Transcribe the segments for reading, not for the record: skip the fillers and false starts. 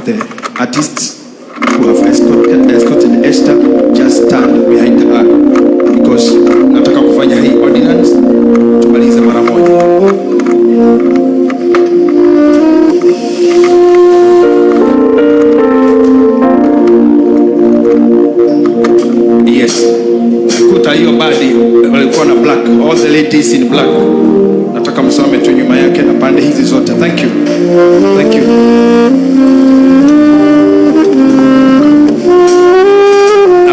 of the artists who have escorted Esther, just stand behind her because nataka kufanya hii ordinance tumalize mara moja. Yes. Kuta hiyo badi walikuwa na black, all the ladies in black. Nataka msome tu nyuma yake na pande hizi zote. Thank you. Thank you.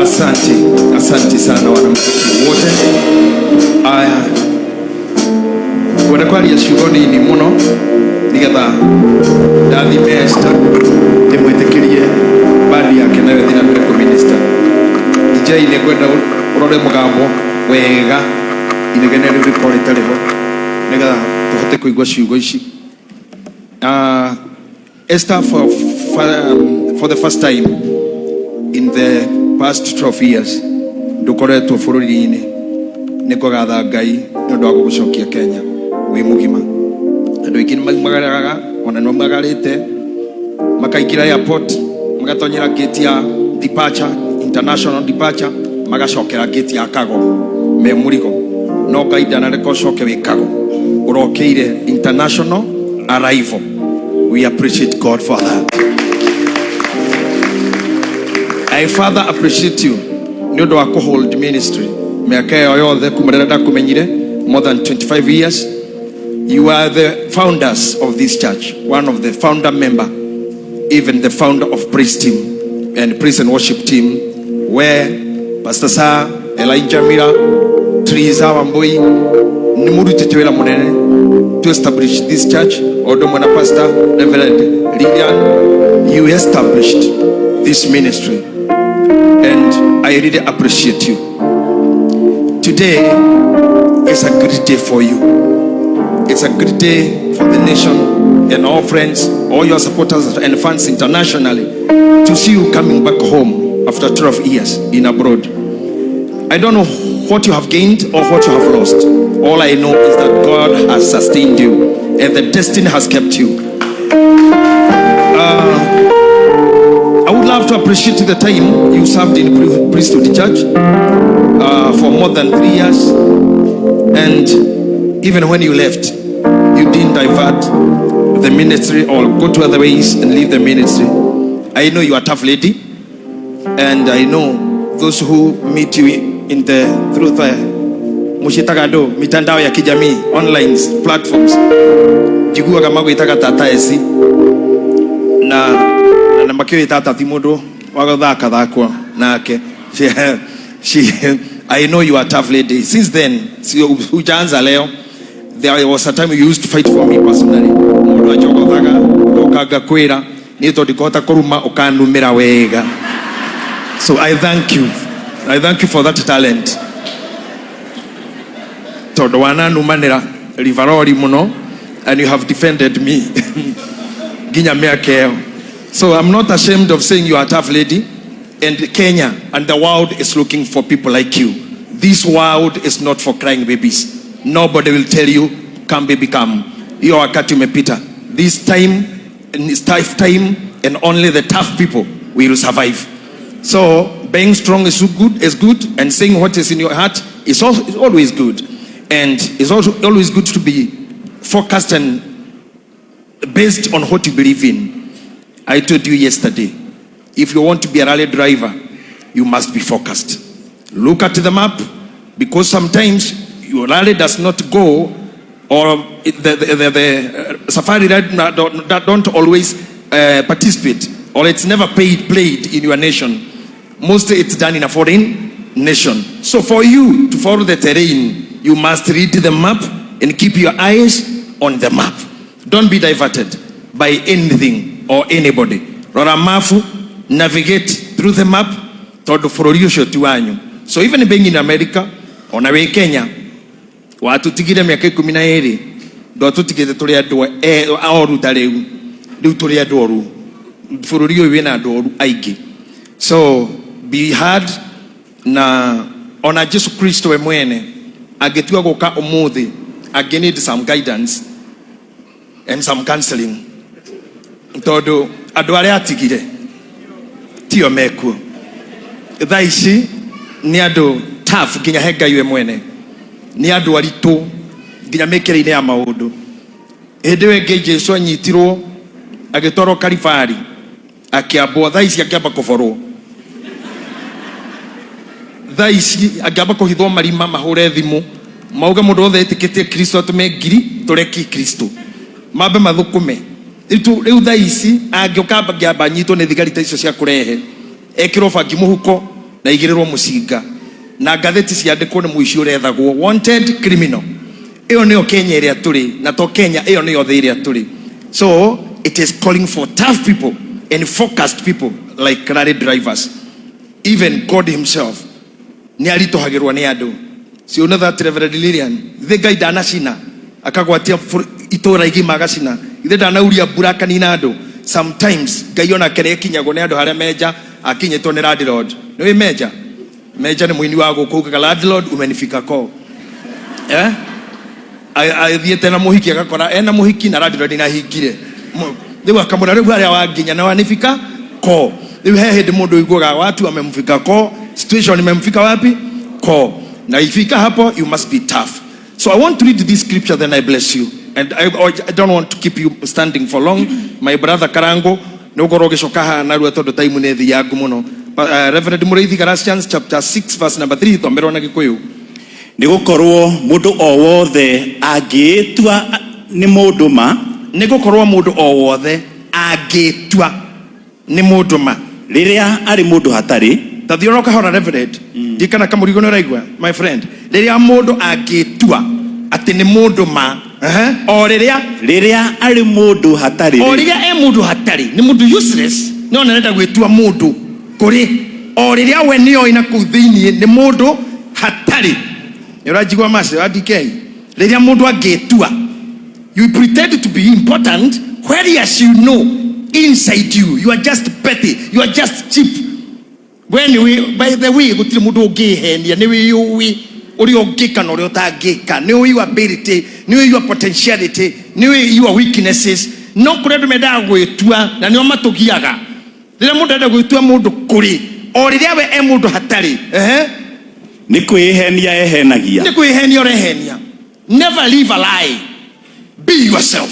Asante, asante sana wanamuziki wote. Aya, ngwenda kwaria ciugo nini muno nigetha ndathime Esther ndimwitikirie bandi yake nayo ĩthiĩ na mbere kũminister. DJ nĩ ngwenda ũrore mũgambo wega inegene rĩu rĩkorwo rĩtarĩ ho nĩgetha tũhote kũigua ciugo ici. Esther for the first time in the past 12 years ndũkoretwo bũrũri-inĩ. Nĩ ngũgatha Ngai nĩ ũndũ wa gũgũcokia Kenya wĩ mũgima. Andũ aingĩ nĩ maumagaraga ona nĩ maumagarĩte makaingĩra airport magatonyera gate ya departure, international departure, magacokera gate ya cargo me mũrigo. No Ngai ndanareka ũcoke wĩ cargo, ũrokeire international arrival. We appreciate God for that. I further appreciate you nĩ ũndũ wa kũhold ministry mĩaka ĩyo yothe kuma rĩrĩa ndakũmenyire, more than 25 years. You are the founders of this church, one of the founder member, even the founder of praise team and praise and worship team, where Pastor Sa, Elijah Mira, Teresa Wambui nĩ mũrutĩte wĩra mũnene to establish this church. O ũndũ ũmwe na Pastor Reverend Lilian, you established this ministry and I really appreciate you. Today is a great day for you. It's a great day for the nation and all friends, all your supporters and fans internationally to see you coming back home after 12 years in abroad. I don't know what you have gained or what you have lost. All I know is that God has sustained you and the destiny has kept you. I would love to appreciate the time you served in priesthood church for more than 3 years. And even when you left, you didn't divert the ministry or go to other ways and leave the ministry. I know you are a tough lady, and I know those who meet you in the through the mucitaga andu mitandao ya kijamii, online platforms, njiguaga magwitaga tata eci na makiũĩ tata ti mũndũ wa gũthaka thakwo nake. I know you are a tough lady. Since then, si hujaanza leo. There was a time you used to fight for me personally. Mũndũ anjogothaga ngoka ngakwĩra niĩ tondũ ndikũhota kũruma ũkanumĩra wega. So I thank you. I thank you for that talent. Tondũ wananumanĩra rivarori mũno and you have defended me nginya mĩaka ĩyo. So I'm not ashamed of saying you are a tough lady, and Kenya and the world is looking for people like you. This world is not for crying babies. Nobody will tell you, come baby, come. Hiyo wakati umepita. This time is tough time, and only the tough people will survive. So being strong is good, is good, and saying what is in your heart is also is always good. And it's also always good to be focused and based on what you believe in. I told you yesterday, if you want to be a rally driver, you must be focused. Look at the map, because sometimes your rally does not go, or the safari ride don't always participate, or it's never played in your nation. Mostly it's done in a foreign nation. So for you to follow the terrain, you must read the map and keep your eyes on the map. Don't be diverted by anything or anybody. Rora mafu, navigate through the map, tondu bũrũri ũcio ti wanyu. So even being in America, ona wĩ Kenya, watutigire mĩaka ikũmi na ĩrĩ, ndwatutigĩte tũrĩ andũ oru ta rĩu. Rĩu tũrĩ andũ oru. Bũrũri ũyũ wĩna andũ oru aingĩ. So be hard, na ona Jesu Kristo we mwene angĩtua gũka ũmũthĩ, angĩ need some guidance and some counseling, tondũ Andũ arĩa atigire tio mekuo thaa ici, nĩ andũ tough nginya he Ngai we mwene, nĩ andũ aritũ nginya mĩkĩre-inĩ ya maũndũ. Hĩndĩ ĩyo ĩngĩ Jesu anyitirwo agĩtwarwo Kalibari akĩambwo, thaa ici angĩamba kũborwo, thaa ici angĩamba kũhithwo marima, mahũre thimũ mauge mũndũ wothe ĩtĩkĩtie Kristo atũme ngiri tũreki Kristo, mambe mathũkũme. Rĩu thaa ici angĩũka angĩamba anyitwo nĩ thigari ta icio cia kũrehe, ekĩrwo bangi mũhuko na igĩrĩrwo mũcinga na ngathĩti ciandĩkwo nĩ mũici ũrethagwo, wanted criminal. Ĩyo nĩyo Kenya ĩrĩa tũrĩ na to Kenya, ĩyo nĩyo thĩ ĩrĩa tũrĩ. So it is calling for tough people and focused people like rally drivers. Even God himself nĩ aritũhagĩrwo nĩ andũ. So you know that, Reverend Lilian, ithe Ngai ndanacina akagwatia itũra igima agacina, ithe ndanauria mbura akanina andũ. Sometimes Ngai onake nĩ akinyagwo nĩ andũ harĩa menja akinyĩtwo nĩ landlord. Nĩ wĩ menja? Menja nĩ mũini wa gũkũ, ugaga, "Landlord, umenifika ko." Eh, athiĩte na mũhiki, agakora ena mũhiki na landlord nahingire. Rĩu akamwĩra, "Rĩu harĩa wanginya na wanifika ko." Rĩu he hĩndĩ mũndũ uiguaga watu amemfika ko, situation imemfika wapi? Ko. Na ifika hapo, you must be tough. So I want to read this scripture, then I bless you, and I don't want to keep you standing for long, my brother Karango. Nĩ ũkorwo ũgĩcoka haha narua tondũ time nĩ thiangu mũno. Reverend Mũrĩithi, Galatians chapter 6 verse number 3, thomerwo na Gĩkũyũ. Nĩ gũkorwo mũndũ o wothe angĩĩtua nĩ mũndũ ma, Nĩ gũkorwo mũndũ o wothe angĩtua nĩ mũndũ ma, rĩrĩa arĩ mũndũ hatarĩ. Ta thiĩ kahora, Reverend, ndikana kamũrigo nĩ ũraigua, my friend. Rĩrĩa mũndũ angĩtua atĩ nĩ mũndũ ma, ehe, o rĩrĩa Rĩrĩa arĩ mũndũ hatarĩ. O rĩrĩa e mũndũ hatarĩ, nĩ mũndũ useless, no nĩarenda gwĩtua mũndũ kũrĩ, o rĩrĩa we nĩoĩ na kũu thĩiniĩ nĩ mũndũ hatarĩ. Nĩ ũranjigua macio wa DK? Rĩrĩa mũndũ angĩtua, you pretend to be important whereas you know inside you, you are just petty, you are just cheap. We nĩ wĩ, by the way, gũtirĩ mũndũ ũngĩhenia. Nĩ wĩyũĩ ũrĩa ũngĩka na ũrĩa ũtangĩka, nĩ ũĩ your ability, nĩ ũĩ your potentiality, nĩ ũĩ your weaknesses. No kũrĩ andũ mendaga gwĩtua na nĩo matũgiaga. Rĩrĩa mũndũ enda gwĩtua mũndũ kũrĩ, o rĩrĩa we e mũndũ hatarĩ, ehe. Nĩ kwĩhenia ehenagia. Nĩ kwĩhenia ũrehenia. Never live a lie. Be yourself.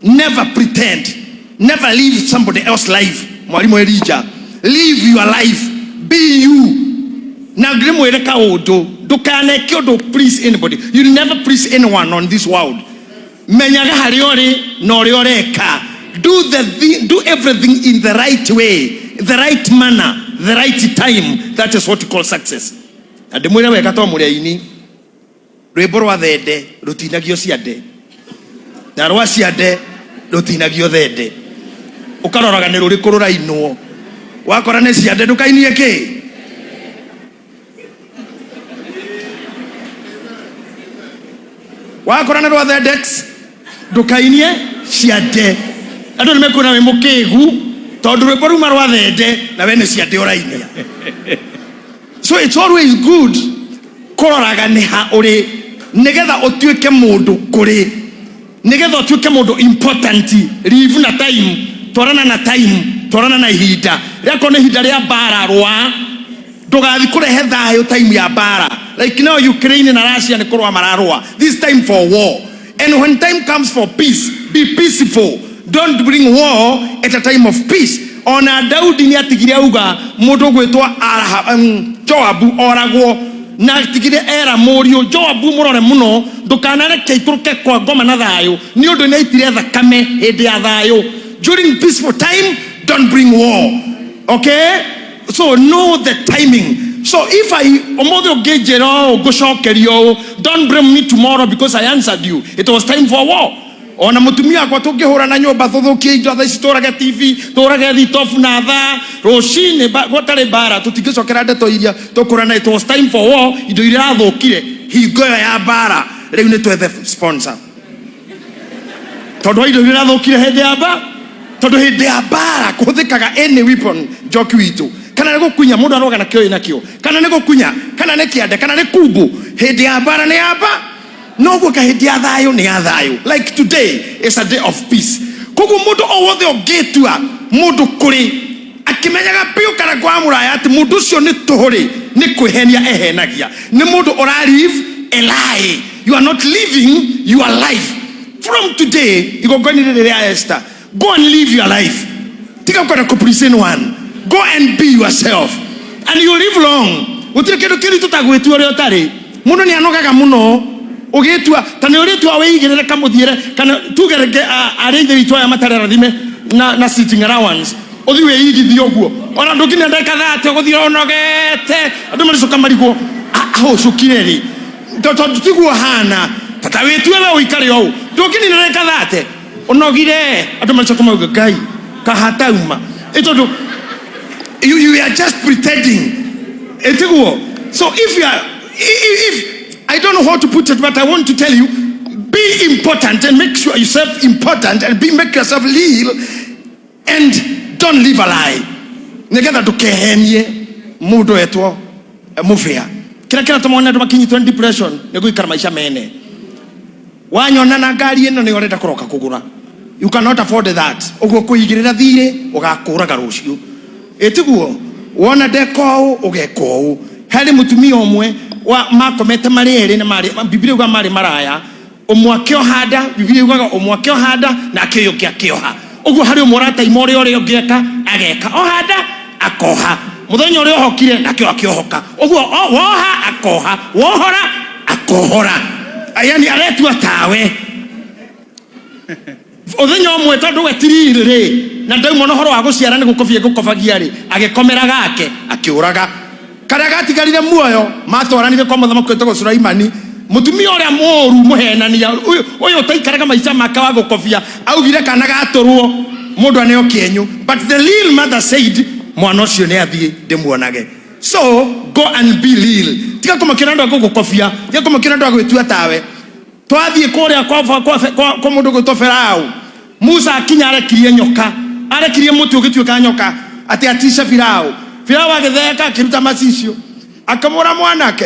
Never pretend. Never live somebody else life. Mwalimu Elijah, live your life, be you. Na ndĩmwĩre kaũndũ, ndũkaneke ũndũ please anybody. You never please anyone on this world. Menyaga harĩa ũrĩ na ũrĩa ũreka. Do everything in the right way, the right manner, the right time. That is what you call success. Na ndĩmwĩre wega, to mũrĩ aini, rwĩmbo rwa thende rũtinagio ciande, na rwa ciande rũtinagio thende. Ũkaroraga nĩ rũrĩkũ rũrainwo. Wakora nĩ ciande, ndũkainie kĩ. Wakora nĩ rwa thendex, ndũkainie ciande. Andũ nĩ mekuona wĩ mũkĩgu tondũ rwĩmbo ruma rwa thende na we nĩ ciande ũrainia. So it's always good kũroraga nĩ ha ũrĩ nĩgetha ũtuĩke mũndũ kũrĩ, nĩgetha ũtuĩke mũndũ important. Live na time, twarana na time, twarana na ihinda rĩakorwo nĩ ihinda rĩa mbara, rwa ndũgathi kũrehe thayũ time ya mbara. Like now Ukraine na Russia nĩ kũrũa mararũa. This time for war, and when time comes for peace, be peaceful. Don't bring war at a time of peace. Ona Daudi nĩ atigire auga mũndũ ũgwĩtwo Joabu oragwo, na atigire era mũriũ Joabu, "Mũrore mũno, ndũkanareke ikũrũke kwa ngoma na thayũ, nĩ ũndũ nĩ aitire thakame hĩndĩ ya thayũ." During peaceful time, don't bring war, okay? So know the timing. So if I ũmũthĩ ũngĩnjĩra ũũ, ngũcokeria ũũ, don't blame me tomorrow because I answered you. It was time for war. Ona mũtumia wakwa tũngĩhũra na nyũmba, tũthũkie indo thaa ici, tũrage TV, tũrage thitobu na thaa rũcinĩ, gũtarĩ mbara, tũtingĩcokera ndeto iria tũkũrana. It was time for war. Indo iria irathũkire hingo ĩyo ya mbara, rĩu nĩ twethe sponsor tondũ wa indo iria irathũkire hĩndĩ ya mbara, tondũ hĩndĩ ya mbara kũhũthĩkaga any weapon. Njoki witũ, kana nĩ gũkunya mũndũ aroga na kĩo nakĩo, kana nĩ gũkunya, kana nĩ kĩande, kana nĩ kumbu, hĩndĩ ya mbara nĩ ya mba noguo ka hĩndĩ ya thayũ nĩ ya thayũ. Like today is a day of peace. Koguo mũndũ o wothe ũngĩtua Mũndũ kũrĩ akĩmenyaga biũ kana kwa mũraya atĩ mũndũ ũcio nĩ tũhũ rĩ, nĩ kwĩhenia ehenagia. Nĩ mũndũ ũra live a lie. You are not living your life. From today, igongona rĩrĩ rĩa Esther, go and live your life. Tiga kwenda kũ please anyone. Go and be yourself and you live long. Gũtirĩ kĩndũ kĩritũ ta gwĩtua ũrĩa ũtarĩ. Mũndũ nĩ anogaga mũno ũgĩtua ta nĩ ũrĩtua wĩigĩrĩre kamũthiĩre, kana tuge rĩngĩ arĩa ithe witũ aya matarĩ arathime na sitting allowance, ũthiĩ wĩigithie ũguo, ona ndũnginya ndagĩka 30 ũgũthiĩ ũnogete, andũ marĩcoka marigwo ahũcũkire rĩ, tondũ tiguo hana tata wĩtue we ũikare ũũ, ndũngĩnina ndagĩka 30 ũnogire, andũ marĩcoka mauga Ngai kahatauma ĩ, tondũ you are just pretending, ĩtiguo. So if you are if I don't know how to put it, but I want to tell you, be important and make sure yourself important and be make yourself real and don't live a lie, nigetha ndũkehenie mũndũ etwo mũbĩa. Kĩrĩa kĩratũma andũ makinyitwo nĩ depression nĩ gũikara maica mene. Wanyona na ngari ĩno nĩ ũrenda kũroka kũgũra, you cannot afford that. Ũguo kũigĩrĩra thirĩ ũgakũraga rũciũ, ĩtiguo. Wona ndeka ũũ, ũgeka ũũ. Harĩ mũtumia ũmwe wa makomete marĩ erĩ na marĩ, Biblia yugaga marĩ maraya, ũmwe akĩoha nda. Biblia yugaga ũmwe akĩoha nda nake ũyũ ũngĩ akĩoha. Ũguo harĩ ũmwe ũrataima ũrĩa ũrĩa ũngĩ eka ageka, oha nda akoha, mũthenya ũrĩa ohokire nake ũyũ akĩohoka. Ũguo woha akoha, wohora akohora, yani aretua tawe. Ũthenya ũmwe, tondũ we tiriri rĩ na ndauma na ũhoro wa gũciara nĩ gũkobia gũkobagia rĩ, agĩkomera gake akĩũraga karĩa gatigarire muoyo. Matwaranire kwa mũthamaki wĩtagwo Sulaimani. Mũtumia ũrĩa mũũru, mũhenania ũyũ ũyũ ũtaikaraga maica make wa gũkobia, augire kana gatũrwo mũndũ aneo kĩenyũ, but the real mother said mwana ũcio nĩ athiĩ ndĩmuonage. So go and be real. Tiga kũmakĩra andũ a gũgũkobia, tiga kũmakĩra andũ a gwĩtua tawe. Twathiĩ kũrĩa kwa mũndũ gwĩtwo Farao, Musa akinya arekirie nyoka, arekirie mũtĩ ũgĩtuĩka nyoka atĩ atice Farao. Farao agĩtheka, akĩruta macicio, akĩmũra, "Mwanake,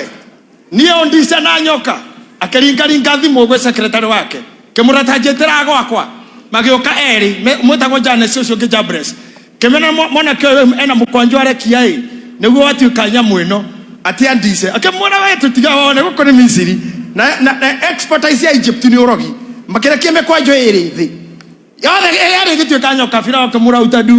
niĩ ũndice na nyoka?" Akĩringaringa thimũ gwĩ secretary wake, kĩmũra ta njĩtĩra gwakwa. Magĩũka erĩ, mwĩtagwo Janes, ũcio ũngĩ Jambres. Kĩmena mwanake ũyũ ena mũkwanjũ arekia ĩ nĩguo watuĩka nyamũ ĩno atĩ andice. Akĩmwĩra, "We tũtiga wone gũkũ nĩ Misiri na expertise ya Egypt nĩ ũrogi." Makĩrekia mĩkwanjũ ĩrĩ thĩ yothe ĩrĩa ĩgĩtuĩka nyoka. Farao akĩmũra, "Utadu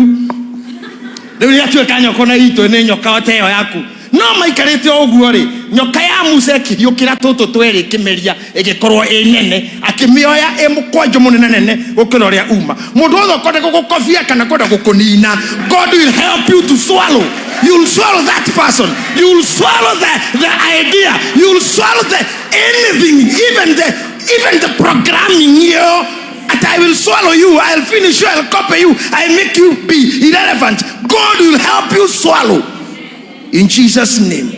rĩu nĩ atuĩka nyoka na itũ nĩ nyoka ta ĩyo yaku." No maikarĩte o ũguo rĩ, nyoka ya Musa ĩkĩhiũkĩra tũtũ twerĩ, ĩkĩmeria, ĩgĩkorwo ĩ nene, akĩmĩoya ĩ mũkwanjũ mũnene nene gũkĩra ũrĩa uma. Mũndũ wothe ũkwenda gũgũkobia kana kwenda gũkũnina, God will help you to swallow. You'll swallow that person, you'll swallow the idea, you'll swallow the anything, even the programming here that I will swallow you, I'll finish you, I'll copy you, I make you be irrelevant. God will help you swallow. In Jesus' name.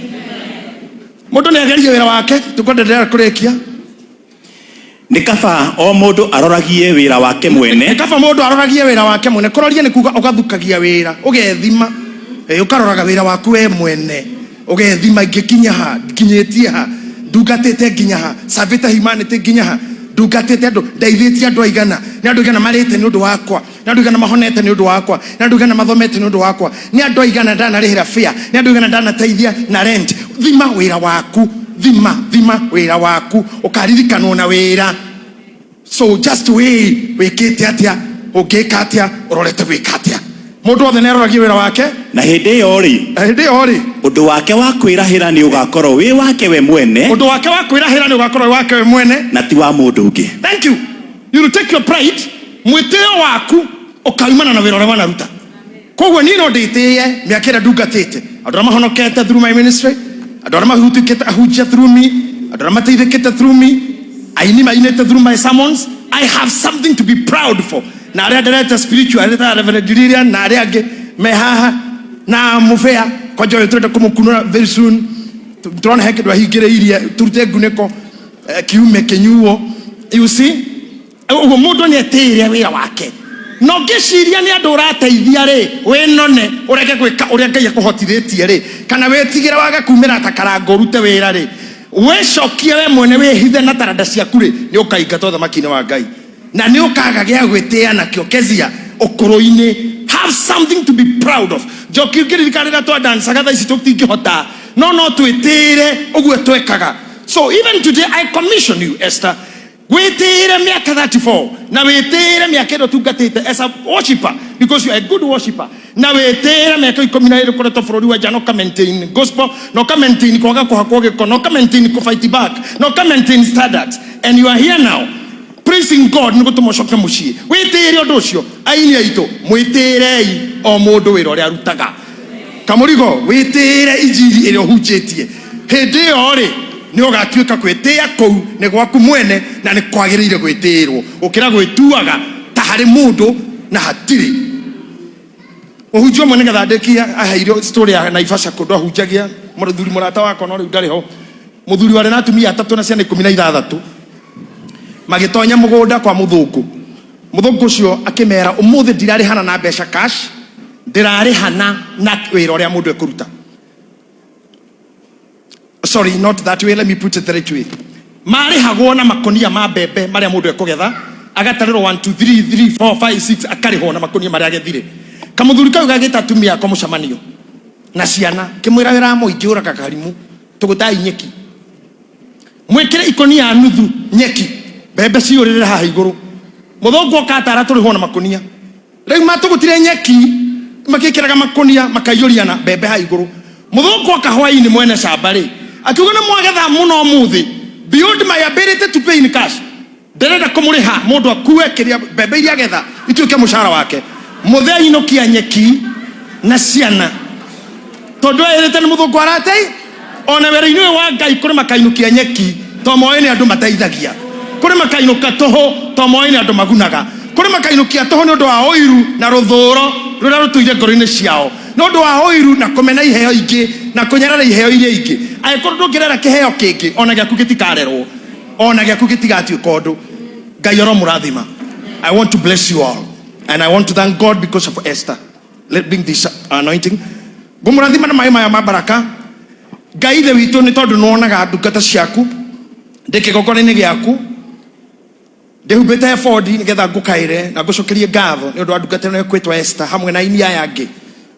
Mũndũ nĩ agerie wĩra wake, tũkwendelea kũrĩkia. Nĩ kaba o mũndũ aroragie wĩra wake mwene. Nĩ kaba mũndũ aroragie wĩra wake mwene. Kũroria nĩ kuga ũgathukagia wĩra, ũgethima. Ũkaroraga wĩra waku we mwene. Ũgethima, ingĩkinya ha, nginyĩtie ha, ndungatĩte nginya ha, savĩte humanity nginya ha, ndungatĩte andũ, ndeithĩtie andũ aigana, nĩ andũ aigana marĩte nĩ ũndũ wakwa, nĩ andũ aigana mahonete nĩ ũndũ wakwa, nĩ andũ aigana mathomete nĩ ũndũ wakwa, nĩ andũ aigana ndanarĩhĩra fare, nĩ andũ aigana ndanateithia na rent. Thima wĩra waku, thima thima wĩra waku, ũkaririkanwo na wĩra. So just weigh, wĩkĩte atĩa, ũngĩka atĩa, ũrorete gwĩka atĩa. Mũndũ wothe nĩ aroragie wĩra wake. Na hĩndĩ ĩyo rĩ, Na hĩndĩ ĩyo rĩ, ũndũ wake wa kwĩrahĩra nĩ ũgakorwo wĩ wake we mwene, ũndũ wake wa kwĩrahĩra nĩ ũgakorwo wĩ wake we mwene, na ti wa mũndũ ũngĩ. Thank you. You will take your pride, mwĩtĩo waku ũkaumana na wĩra ũrĩa wanaruta. Koguo niĩ no ndĩtĩye mĩaka ĩrĩa ndungatĩte, andũ arĩa mahonokete through my ministry, andũ arĩa mahutĩkĩte ahunjia through me, andũ arĩa mateithĩkĩte through me, aini mainĩte through my sermons. I have something to be proud for. Na arĩa nderete spiritual, arĩa ta Reverend Lilian na arĩa angĩ me haha na mũbĩa kwanja ũyũ tũrenda kũmũkunũra very soon. Tũrona he kĩndũ ahingĩrĩirie, turute ngunĩko kiume kĩnyuo. You see, ũguo mũndũ nĩ etĩĩre wĩra wake. Na ũngĩciria nĩ andũ ũrateithia rĩ, wĩnone ũrege gwĩka ũrĩa Ngai akũhotithĩtie rĩ, kana wĩtigĩre wage kumĩra ta karango ũrute wĩra rĩ, wĩcokie we mwene, wĩhithe na taranda ciaku rĩ, nĩ ũkaingatwo ũthamaki-inĩ wa Ngai na nĩ ũkaga gĩa gwĩtĩa nakĩo. Kezia ũkũrũ-inĩ, have something to be proud of. Njoki ũngĩririkana rĩrĩa twadancaga, thaa ici tũtingĩhota, no twĩtĩĩre ũguo twekaga. So even today I commission you, Esther, wĩtĩĩre mĩaka 34 na wĩtĩĩre mĩaka ĩrĩa ũtungatĩte as a worshipper, because you are a good worshipper, na wĩtĩĩre mĩaka 12 ũkoretwo bũrũri wa nja, na ũka maintain gospel, na ũka maintain kwaga kũhakwo gĩko, na ũka maintain kũ fight back, na ũka maintain standards, and you are here now praising God. Nĩ gũtũma ũcoke mũciĩ wĩtĩĩre ũndũ ũcio. Aini aitũ, mwĩtĩĩrei o mũndũ wĩra ũrĩa arutaga. Kamũrigo, wĩtĩĩre injiri ĩrĩa ũhunjĩtie. Hĩndĩ ĩyo rĩ, nĩ ũgatuĩka gwĩtĩĩa kũu nĩ gwaku mwene na nĩ kwagĩrĩire gwĩtĩĩrwo gũkĩra gwĩtuaga ta harĩ mũndũ na hatirĩ. Mũhunjia ũmwe, nĩgetha ndĩkie, aheirwo story ya Naivasha, kũndũ ahunjagia. Mũthuri mũrata wakwa, no rĩu ndarĩ ho, mũthuri warĩ na atumia atatũ na ciana 16, magĩtonya mũgũnda kwa mũthũngũ. Mũthũngũ ũcio akĩmera, "Ũmũthĩ ndirarĩhana na mbeca cash, ndĩrarĩhana na wĩra ũrĩa mũndũ ekũruta." Sorry, not that way, let me put it the right way. Marĩhagwo na makonia ma mbembe marĩa mũndũ ekũgetha, agatarĩrwo 1 2 3 3 4 5 6, akarĩhwo na makonia marĩa agethire. Kamũthuri kau gagĩta atumia ako mũcemanio na ciana, kĩmwĩra, "Wĩra mũingĩ ũraga karimu, tũgũtai nyeki, mwĩkĩre ikonia nuthu nyeki, mbembe ciũrĩrĩre haha igũrũ." Mũthũngũ oka atara, tũrĩhwo na makonia. Rĩu matũgũtire nyeki, makĩkĩraga makonia, makaiyũria na mbembe haha igũrũ. Mũthũngũ oka hwainĩ, mwene camba rĩ, akiuga, "Nĩ mwagetha mũno ũmũthĩ, beyond my ability to pay in cash. Ndĩrenda kũmũrĩha mũndũ akue kĩrĩa mbembe iria agetha ituĩke mũcara wake." Mũthee inũkia nyeki na ciana, tondũ erĩte nĩ mũthũngũ aratei. Ona wĩra-inĩ ũyũ wa Ngai, kũrĩ makainũkia nyeki to moĩ nĩ andũ mateithagia, kũrĩ makainũka tũhũ to moĩ nĩ andũ magunaga, kũrĩ makainũkia tũhũ nĩ ũndũ wa ũiru na rũthũro rũrĩa rũtũire ngoro-inĩ ciao, nĩ ũndũ wa ũiru na kũmena iheo ingĩ na kũnyarara iheo iria ingĩ. Angĩkorwo ndũngĩrera kĩheo kĩngĩ, ona gĩaku gĩtikarerwo, ona gĩaku gĩtigatuĩka ũndũ. Ngai aromũrathima. I want to bless you all and I want to thank God because of Esther. Let bring this anointing. Ngũmũrathima na maĩ maya ma baraka. Ngai Ithe witũ, nĩ tondũ nĩwonaga ndungata ciaku, ndĩ kĩgongona-inĩ gĩaku ndĩhumbĩte ebodi nĩgetha ngũkaĩre na ngũcokerie ngatho nĩ ũndũ wa ndungata ĩno ĩkwĩtwo Esther, hamwe na aini aya angĩ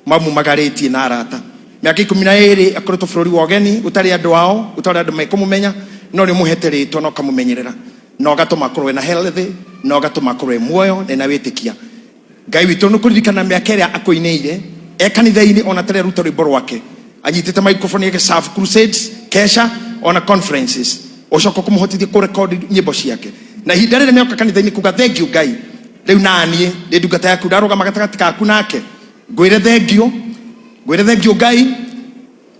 mamumagarĩtie na arata. Mĩaka 12 akoretwo bũrũri wa ũgeni, ũtarĩ andũ ao, ũtarĩ andũ mekũmũmenya, no nĩ ũmũhete rĩtwa na ũkamũmenyerera na ũgatũma akorwo ena healthy na ũgatũma akorwo e muoyo na ena wĩtĩkia. Ngai witũ, nĩ kũririkana mĩaka ĩrĩa akũinĩire e kanitha-inĩ, ona tarĩ aruta rwĩmbo rwake anyitĩte microphone ĩgĩserve crusades, kesha, ona conferences, ũcoka kũmũhotithia kũrekodi nyĩmbo ciake, na ihinda rĩrĩ nĩoka kanitha-inĩ kuga thank you. Ngai, rĩu naniĩ ndĩ ndungata yaku, ndarũgama gatagatĩ kaku nake, ngwĩre thank you, ngwĩre thank you. Ngai,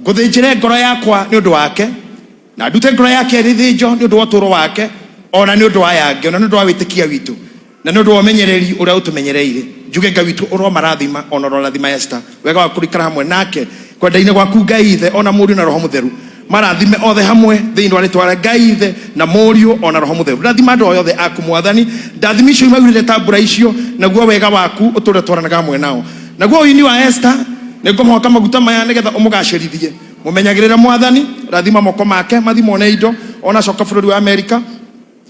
ngũthĩnjĩre ngoro yakwa nĩ ũndũ wake, na ndute ngoro yake ĩrĩ thĩnjo nĩ ũndũ wa ũtũũro wake, ona nĩ ũndũ wa yangĩ, ona nĩ ũndũ wa wĩtĩkia witũ, na nĩ ũndũ wa ũmenyereri ũrĩa ũtũmenyereire. Njuge, Ngai witũ, ũromarathima, ona ũrorathima Esther, wega wa kũrikara hamwe nake kwenda-inĩ gwaku. Ngai Ithe, ona Mũriũ na Roho Mũtheru, marathime othe hamwe thĩinĩ wa rĩtwa rĩa Ngai Ithe na Mũriũ ona Roho Mũtheru. Rathima andũ othe aku, Mwathani. Ndathimi icio imaurĩre ta mbura icio, naguo wega waku ũtũre twaranaga hamwe nao. Naguo ũini wa Esther, nĩ ngũmũhaka maguta maya nĩgetha ũmũgacĩrithie. Mũmenyagĩrĩre, Mwathani. Rathima moko make mathi mone indo ona coka bũrũri wa Amerika.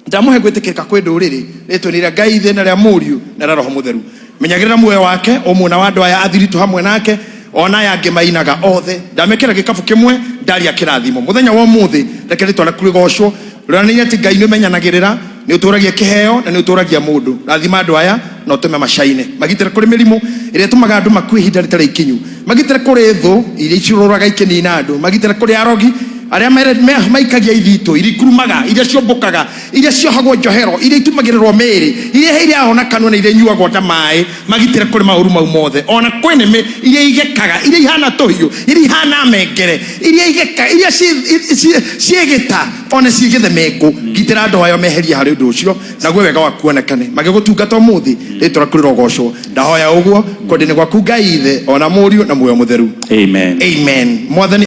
Ndamũhe gwĩtĩkĩrĩka kwĩ ndũrĩrĩ, rĩtwa rĩa Ngai Ithe na rĩa Mũriũ na rĩa Roho Mũtheru. Menyagĩrĩra muoyo wake, ũmwe na wa andũ aya athiritũ hamwe nake, ona aya angĩ mainaga othe. Ndamekĩra gĩkabu kĩmwe, ndaria kĩrathimo mũthenya wa ũmũthĩ. Reke rĩtwa rĩaku rĩgocwo, rĩonanie atĩ Ngai nĩ ũmenyanagĩrĩra, nĩ ũtũragia kĩheo na nĩ ũtũragia mũndũ. Rathima andũ aya na ũtũme macaine. Magitĩre kũrĩ mĩrimũ ĩrĩa ĩtũmaga andũ makue ihinda rĩtarĩ ikinyu. Magitĩre kũrĩ thũ iria icurũraga ikĩnina andũ. Magitĩre kũrĩ arogi arĩa maikagia ithitũ, iria ikurumaga, iria ciũmbũkaga, iria ciohagwo njohero, iria itumagĩrĩrwo mĩĩrĩ, iria irĩagwo na kanua na iria inyuagwo ta maĩ. Magitĩre kũrĩ maũru mau mothe, ona kwĩ nĩmĩ iria igekaga, iria ihana tũhiũ, iria ihana mengere, iria igeka, iria ciĩgĩta, ona ciĩgĩthemengũ. Gitĩra andũ ayo, meherie harĩ ũndũ ũcio, naguo wega waku wonekane magĩgũtungata ũmũthĩ. Rĩtwa rĩaku rĩrogocwo. Ndahoya ũguo kwenda-inĩ gwaku, Ngai Ithe, ona Mũriũ na Muoyo Mũtheru. Amen. Amen. Mwathani.